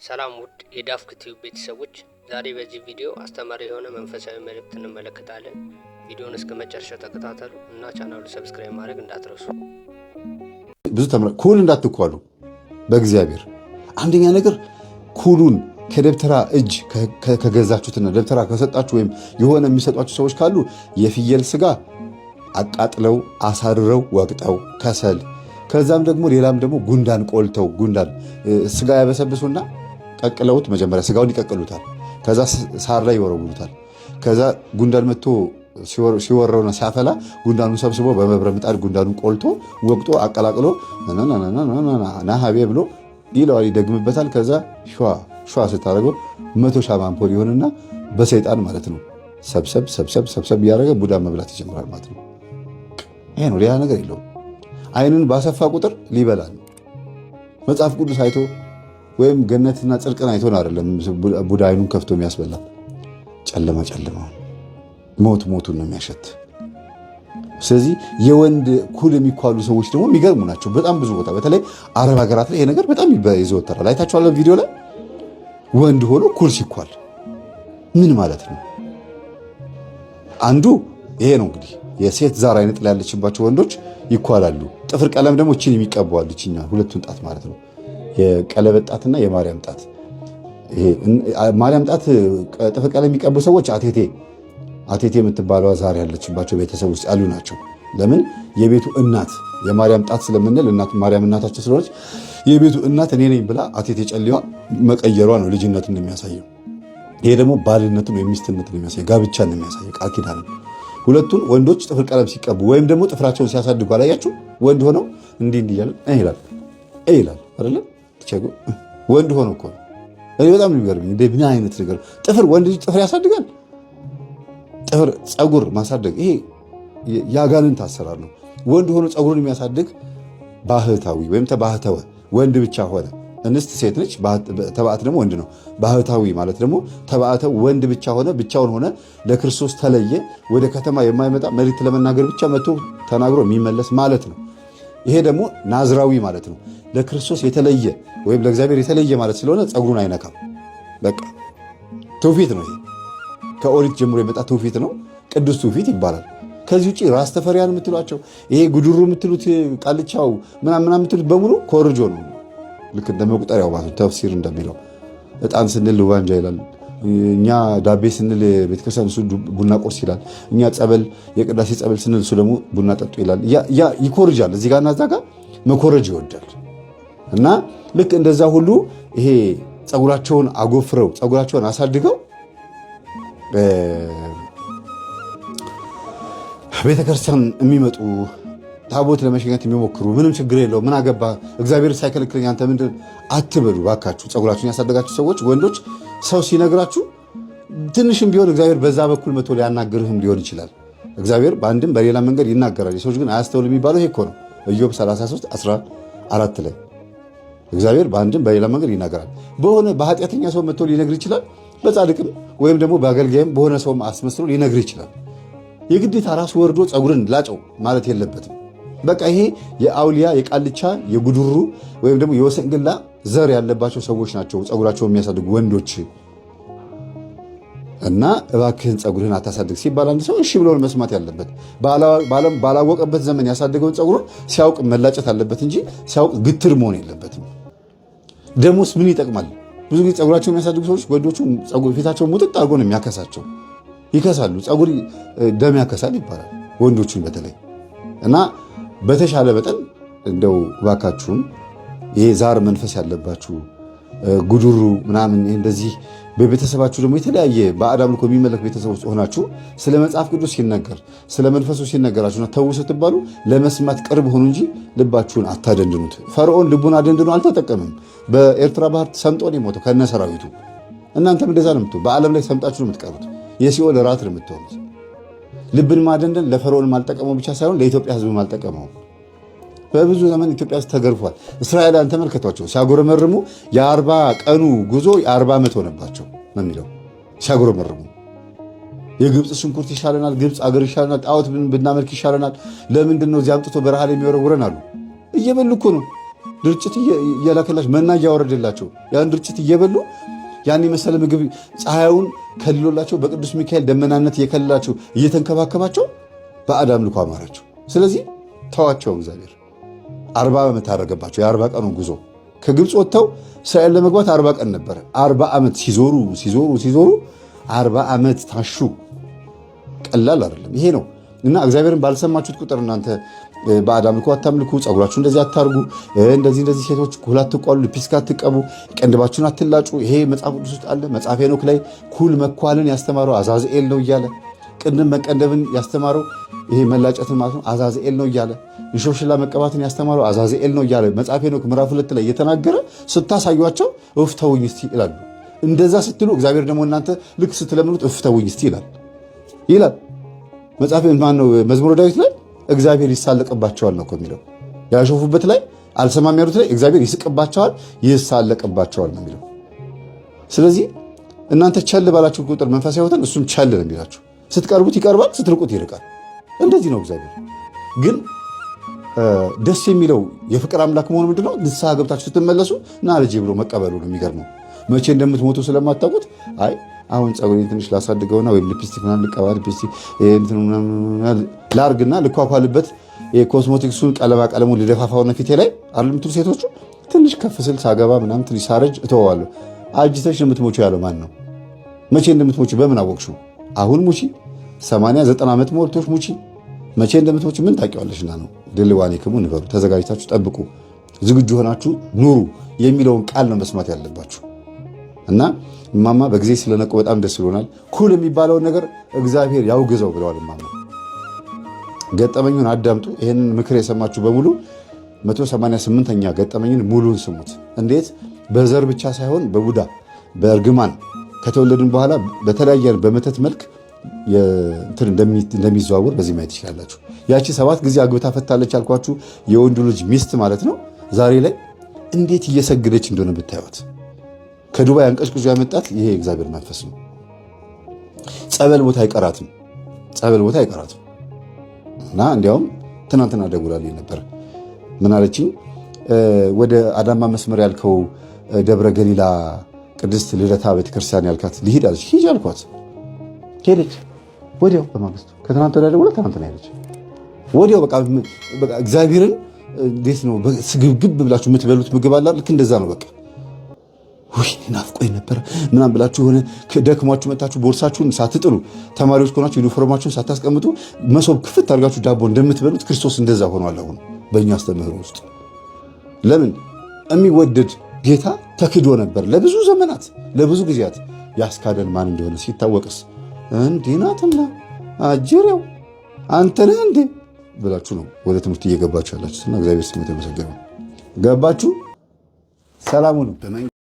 ሰላም ውድ የዳፍክ ቲዩብ ቤተሰቦች፣ ዛሬ በዚህ ቪዲዮ አስተማሪ የሆነ መንፈሳዊ መልእክት እንመለከታለን። ቪዲዮውን እስከ መጨረሻው ተከታተሉ እና ቻናሉ subscribe ማድረግ እንዳትረሱ። ብዙ ተምረ ኩል እንዳትኳሉ በእግዚአብሔር። አንደኛ ነገር ኩሉን ከደብተራ እጅ ከገዛችሁትና ደብተራ ከሰጣችሁ ወይም የሆነ የሚሰጧችሁ ሰዎች ካሉ የፍየል ስጋ አቃጥለው አሳርረው ወቅጠው ከሰል፣ ከዛም ደግሞ ሌላም ደግሞ ጉንዳን ቆልተው፣ ጉንዳን ስጋ ያበሰብሱና ቀቅለውት መጀመሪያ ስጋውን ይቀቅሉታል። ከዛ ሳር ላይ ይወረውሩታል። ከዛ ጉንዳን መጥቶ ሲወረውና ሲያፈላ ጉንዳኑን ሰብስቦ በመብረ ምጣድ ጉንዳኑን ቆልቶ ወቅጦ አቀላቅሎ ናሀቤ ብሎ ይለዋል፣ ይደግምበታል። ከዛ ሸዋ ሸዋ ስታደርገው 100 ሻማ አምፖል ይሆንና በሰይጣን ማለት ነው ሰብሰብ ሰብሰብ ሰብሰብ እያደረገ ቡዳ መብላት ይጀምራል ማለት ነው። ይሄ ነው፣ ሌላ ነገር የለውም። አይንን ባሰፋ ቁጥር ሊበላ ነው። መጽሐፍ ቅዱስ አይቶ ወይም ገነትና ጽድቅን አይቶ ነው አይደለም ቡዳ አይኑን ከፍቶ የሚያስበላ። ጨለማ ጨለማ ሞት ሞቱን ነው የሚያሸት። ስለዚህ የወንድ ኩል የሚኳሉ ሰዎች ደግሞ የሚገርሙ ናቸው። በጣም ብዙ ቦታ በተለይ አረብ ሀገራት ላይ ይሄ ነገር በጣም ይዘወተራል። አይታችኋል ቪዲዮ ላይ ወንድ ሆኖ ኩል ሲኳል ምን ማለት ነው? አንዱ ይሄ ነው እንግዲህ፣ የሴት ዛር አይነት ጥላ ያለችባቸው ወንዶች ይኳላሉ። ጥፍር ቀለም ደግሞ እችን የሚቀበዋሉ፣ እችኛ ሁለቱን ጣት ማለት ነው፣ የቀለበት ጣትና የማርያም ጣት። ማርያም ጣት ጥፍር ቀለም የሚቀቡ ሰዎች አቴቴ አቴቴ የምትባለዋ ዛር ያለችባቸው ቤተሰብ ውስጥ ያሉ ናቸው። ለምን? የቤቱ እናት የማርያም ጣት ስለምንል እናቱ ማርያም እናታቸው ስለሆነች የቤቱ እናት እኔ ነኝ ብላ አቴቴ ጨሌዋ መቀየሯ ነው ልጅነቱን የሚያሳየው። ይሄ ደግሞ ባልነቱን ወይም ሚስትነትን የሚያሳየው፣ ጋብቻን የሚያሳየው፣ ቃል ኪዳን። ሁለቱን ወንዶች ጥፍር ቀለም ሲቀቡ ወይም ደግሞ ጥፍራቸውን ሲያሳድጉ አላያችሁ? ወንድ ሆነው እንዲህ እንዲህ እያለ ይላል ይላል አይደለ? ወንድ ሆኖ እኮ ነው። እኔ በጣም የሚገርመኝ እንደ ምን አይነት ነገር፣ ጥፍር ወንድ ልጅ ጥፍር ያሳድጋል። ጥፍር ፀጉር ማሳደግ ይሄ የአጋንንት አሰራር ነው። ወንድ ሆኖ ፀጉሩን የሚያሳድግ ባህታዊ ወይም ተባህተወ ወንድ ብቻ ሆነ። እንስት ሴት ነች፣ ተባዕት ደግሞ ወንድ ነው። ባህታዊ ማለት ደግሞ ተባዕተ ወንድ ብቻ ሆነ፣ ብቻውን ሆነ፣ ለክርስቶስ ተለየ፣ ወደ ከተማ የማይመጣ፣ መልእክት ለመናገር ብቻ መጥቶ ተናግሮ የሚመለስ ማለት ነው። ይሄ ደግሞ ናዝራዊ ማለት ነው። ለክርስቶስ የተለየ ወይም ለእግዚአብሔር የተለየ ማለት ስለሆነ ፀጉሩን አይነካም። በቃ ትውፊት ነው። ይሄ ከኦሪት ጀምሮ የመጣ ትውፊት ነው። ቅዱስ ትውፊት ይባላል። ከዚህ ውጭ ራስ ተፈሪያን የምትሏቸው፣ ይሄ ጉድሩ የምትሉት፣ ቃልቻው ምናምን የምትሉት በሙሉ ኮርጆ ነው። ልክ እንደ መቁጠሪያው ማለት ነው። ተፍሲር እንደሚለው እጣን ስንል ሉባንጃ ይላል። እኛ ዳቤ ስንል ቤተክርስቲያን እሱ ቡና ቁርስ ይላል። እኛ ጸበል የቅዳሴ ጸበል ስንል እሱ ደግሞ ቡና ጠጡ ይላል። ያ ይኮርጃል። እዚህ ጋርና እዛ ጋር መኮረጅ ይወዳል። እና ልክ እንደዛ ሁሉ ይሄ ፀጉራቸውን አጎፍረው ፀጉራቸውን አሳድገው ቤተክርስቲያን የሚመጡ፣ ታቦት ለመሸኘት የሚሞክሩ፣ ምንም ችግር የለው፣ ምን አገባ፣ እግዚአብሔር ሳይከለክለኝ አንተ ምንድን አትበሉ ባካችሁ። ፀጉራችሁን ያሳደጋችሁ ሰዎች ወንዶች፣ ሰው ሲነግራችሁ ትንሽም ቢሆን እግዚአብሔር በዛ በኩል መቶ ሊያናግርህም ሊሆን ይችላል። እግዚአብሔር በአንድም በሌላ መንገድ ይናገራል። የሰዎች ግን አያስተውል የሚባለው ይሄ እኮ ነው። ኢዮብ 33 14 ላይ እግዚአብሔር በአንድም በሌላ መንገድ ይናገራል። በሆነ በኃጢአተኛ ሰው መጥቶ ሊነግር ይችላል። በጻድቅም ወይም ደግሞ በአገልጋይም በሆነ ሰውም አስመስሎ ሊነግር ይችላል። የግዴታ ራሱ ወርዶ ፀጉርን ላጨው ማለት የለበትም። በቃ ይሄ የአውሊያ፣ የቃልቻ፣ የጉድሩ ወይም ደግሞ የወሰንግላ ዘር ያለባቸው ሰዎች ናቸው ፀጉራቸውን የሚያሳድጉ ወንዶች። እና እባክህን ፀጉርህን አታሳድግ ሲባል አንድ ሰው እሺ ብሎ መስማት ያለበት፣ ባላወቀበት ዘመን ያሳደገውን ፀጉሩን ሲያውቅ መላጨት አለበት እንጂ ሲያውቅ ግትር መሆን የለበትም። ደሞስ ምን ይጠቅማል? ብዙ ጊዜ ፀጉራቸውን የሚያሳድጉ ሰዎች ወንዶቹ ፊታቸውን ሙጥጥ አድርጎ ነው የሚያከሳቸው። ይከሳሉ። ፀጉር ደም ያከሳል ይባላል ወንዶቹን በተለይ። እና በተሻለ መጠን እንደው እባካችሁን ይሄ ዛር መንፈስ ያለባችሁ፣ ጉድሩ ምናምን እንደዚህ፣ በቤተሰባችሁ ደግሞ የተለያየ ባዕድ አምልኮ የሚመለክ ቤተሰብ ውስጥ ሆናችሁ ስለ መጽሐፍ ቅዱስ ሲነገር፣ ስለ መንፈሱ ሲነገራችሁና ተዉ ስትባሉ ለመስማት ቅርብ ሆኑ እንጂ ልባችሁን አታደንድኑት። ፈርዖን ልቡን አደንድኖ አልተጠቀምም። በኤርትራ ባህር ሰምጦ ነው የሞተው ከነ ሰራዊቱ። እናንተም እንደዛ ነው የምትሆኑ። በዓለም ላይ ሰምጣችሁ ነው የምትቀሩት። የሲኦል እራት ነው የምትሆኑት። ልብን ማደንደን ለፈርዖን አልጠቀመው ብቻ ሳይሆን ለኢትዮጵያ ሕዝብም አልጠቀመውም። በብዙ ዘመን ኢትዮጵያ ውስጥ ተገርፏል። እስራኤላን ተመልከቷቸው፣ ሲያጎረመርሙ የ40 ቀኑ ጉዞ የ40 ዓመት ሆነባቸው ነው የሚለው። ሲያጎረመርሙ የግብፅ ሽንኩርት ይሻለናል፣ ግብፅ አገር ይሻለናል፣ ጣዖት ብናመልክ ይሻለናል፣ ለምንድን ነው እዚህ አምጥቶ በረሃ ላይ የሚወረውረን አሉ። እየበሉ እኮ ነው። ድርጭት እየላከላቸው መና እያወረደላቸው ያን ድርጭት እየበሉ ያን የመሰለ ምግብ ፀሐዩን ከልሎላቸው በቅዱስ ሚካኤል ደመናነት እየከለላቸው እየተንከባከባቸው ባዕድ አምልኮ አማራቸው። ስለዚህ ተዋቸው እግዚአብሔር። 40 ዓመት አደረገባቸው። የ40 ቀኑ ጉዞ ከግብፅ ወጥተው እስራኤል ለመግባት 40 ቀን ነበረ። 40 ዓመት ሲዞሩ ሲዞሩ ሲዞሩ 40 ዓመት ታሹ። ቀላል አይደለም። ይሄ ነው እና እግዚአብሔርን ባልሰማችሁት ቁጥር እናንተ ባዕድ አምልኮ አታምልኩ፣ ፀጉራችሁ እንደዚህ አታርጉ፣ እንደዚህ እንደዚህ ሴቶች ኩል አትቋሉ፣ ሊፕስቲክ አትቀቡ፣ ቅንድባችሁን አትላጩ። ይሄ መጽሐፍ ቅዱስ ውስጥ አለ። መጽሐፈ ሄኖክ ላይ ኩል መኳልን ያስተማረው አዛዝኤል ነው እያለ ቅንድብ መቀንደብን ያስተማረው ይሄ መላጨትን ማለት ነው አዛዝኤል ነው እያለ እንሾሽላ መቀባትን ያስተማረው አዛዝኤል ነው እያለ መጽሐፈ ሄኖክ ምዕራፍ 2 ላይ እየተናገረ ስታሳዩቸው እፍ ተውኝ እስቲ ይላሉ። እንደዛ ስትሉ እግዚአብሔር ደግሞ እናንተ ልክ ስትለምኑት እፍ ተውኝ እስቲ ይላል ይላል። መጽሐፍ ማነው መዝሙረ ዳዊት ላይ እግዚአብሔር ይሳለቅባቸዋል ነው የሚለው። ያሾፉበት ላይ አልሰማም ያሉት ላይ እግዚአብሔር ይስቅባቸዋል፣ ይሳለቅባቸዋል ነው የሚለው። ስለዚህ እናንተ ቸል ባላችሁ ቁጥር መንፈሳዊ ሕይወትን እሱም ቸል ነው የሚላችሁ። ስትቀርቡት ይቀርባል፣ ስትርቁት ይርቃል። እንደዚህ ነው እግዚአብሔር። ግን ደስ የሚለው የፍቅር አምላክ መሆኑ ምንድነው? ንስሐ ገብታችሁ ስትመለሱ ና ልጄ ብሎ መቀበሉ ነው። የሚገርመው መቼ እንደምትሞቱ ስለማታውቁት አይ አሁን ፀጉሬን ትንሽ ላሳድገውና ወይም ሊፕስቲክ ምናምን ልቀባ ሊፕስቲክ ላርግና ልኳኳልበት የኮስሞቲክሱን ቀለማ ቀለሙን ልደፋፋውና ፊቴ ላይ አይደል የምትሉ ሴቶቹ ትንሽ ከፍ ስል ሳገባ ምናምን ትንሽ ሳረጅ እተወዋለሁ። አጅተሽ ነው የምትሞቺው ያለው ማን ነው? መቼ እንደምትሞቺ በምን አወቅሽው? አሁን ሙቺ፣ 80 90 ዓመት ሞልቶሽ ሙቺ፣ መቼ እንደምትሞቺ ምን ታውቂዋለሽና ነው? ድልዋኔክሙ ንበሩ፣ ተዘጋጅታችሁ ጠብቁ፣ ዝግጁ ሆናችሁ ኑሩ የሚለውን ቃል ነው መስማት ያለባችሁ። እና እማማ በጊዜ ስለነቁ በጣም ደስ ብሎናል። ኩል የሚባለውን ነገር እግዚአብሔር ያውግዘው ብለዋል እማማ። ገጠመኙን አዳምጡ። ይህንን ምክር የሰማችሁ በሙሉ 188ኛ ገጠመኝን ሙሉን ስሙት። እንዴት በዘር ብቻ ሳይሆን በቡዳ በእርግማን ከተወለድን በኋላ በተለያየ በመተት መልክ እንደሚዘዋወር በዚህ ማየት ትችላላችሁ። ያቺ 7 ጊዜ አግብታ ፈታለች ያልኳችሁ የወንዱ ልጅ ሚስት ማለት ነው። ዛሬ ላይ እንዴት እየሰገደች እንደሆነ ብታዩት። ከዱባይ አንቀጭቅዞ ያመጣት ይሄ የእግዚአብሔር መንፈስ ነው። ጸበል ቦታ አይቀራትም፣ ጸበል ቦታ አይቀራትም። እና እንዲያውም ትናንትና ደውላልኝ ነበር። ምን አለችኝ? ወደ አዳማ መስመር ያልከው ደብረ ገሊላ ቅድስት ልደታ ቤተክርስቲያን ያልካት ልሂድ አለች። ሂጅ አልኳት። ሄደች ወዲያው በማግስቱ። ከትናንት ወዲያ ደውላ ትናንትና ሄደች ወዲያው። በቃ እግዚአብሔርን እንዴት ነው ስግብግብ ብላችሁ የምትበሉት ምግብ አለ። ልክ እንደዛ ነው በቃ ውይ ናፍቆኝ ነበረ ምናምን ብላችሁ የሆነ ደክሟችሁ መታችሁ ቦርሳችሁን ሳትጥሉ ተማሪዎች ከሆናችሁ ዩኒፎርማችሁን ሳታስቀምጡ መሶብ ክፍት አድርጋችሁ ዳቦ እንደምትበሉት ክርስቶስ እንደዛ ሆኗል። አሁን በእኛ አስተምህሮ ውስጥ ለምን የሚወደድ ጌታ ተክዶ ነበር ለብዙ ዘመናት ለብዙ ጊዜያት። ያስካደን ማን እንደሆነ ሲታወቅስ እንዲህ ናትና አጅሬው አንተ ነህ እንዴ ብላችሁ ነው ወደ ትምህርት እየገባችሁ ያላችሁትና እግዚአብሔር ስም የተመሰገነ ገባችሁ። ሰላሙ ነው።